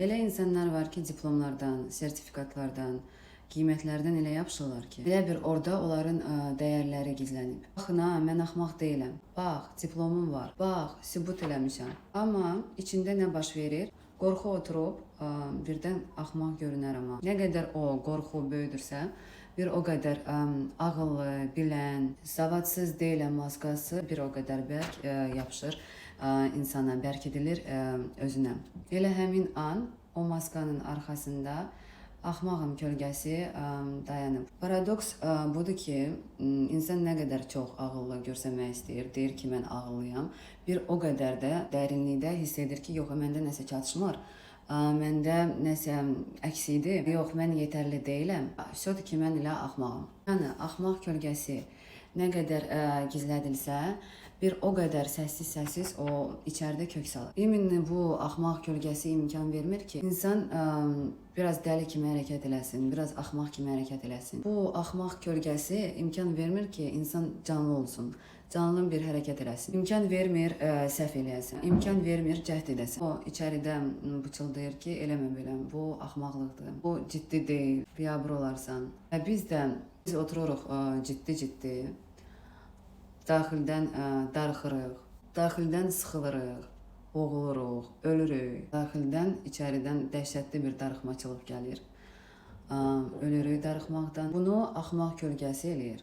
Elə insanlar var ki, diplomlardan, sertifikatlardan, qiymətlərdən elə yapışırlar ki, elə bir orada onların dəyərləri gizlənib. Baxın ha, mən axmaq deyiləm. Bax, diplomum var. Bax, sübut eləmişəm. Amma içində nə baş verir? Qorxu oturub birdən axmaq görünər amma. Nə qədər o qorxu böyüdürsə, bir o qədər ağıllı, bilən, savadsız deyiləm maskası bir o qədər bərk yapışır insana, bərkidilir özünə. Elə həmin an o maskanın arxasında axmağım kölgəsi dayanıb. Paradoks budur ki, insan nə qədər çox ağıllı görsənmək istəyir, deyir ki, mən ağıllıyam, bir o qədər də dərinlikdə hiss edir ki, yox, məndə nəsə çatışmır. Məndə nəsə əksikdir. Yox, mən yetərli deyiləm. Все-таки mən elə axmağam. Yəni axmaq kölgəsi nə qədər gizlədilsə, bir o qədər səssiz-səssiz o içəridə kök salır. Именно bu axmaq kölgəsi imkan vermir ki, insan biraz dəli kimi hərəkət eləsin, biraz axmaq kimi hərəkət eləsin. Bu axmaq kölgəsi imkan vermir ki, insan canlı olsun, canlı bir hərəkət eləsin. İmkan vermir səhv eləyəsən, imkan vermir cəhd edəsən. O içəridə pıçıldayır ki, eləmə belə, bu axmaqlıqdır, bu ciddi deyil, biabır olarsan. Və biz də biz otururuq ciddi-ciddi, daxildən darıxırıq, daxildən sıxılırıq, boğuluruq, ölürük. Daxildən, içəridən dəhşətli bir darıxmaçılıq gəlir. Ölürük darıxmaqdan. Bunu axmaq kölgəsi eləyir.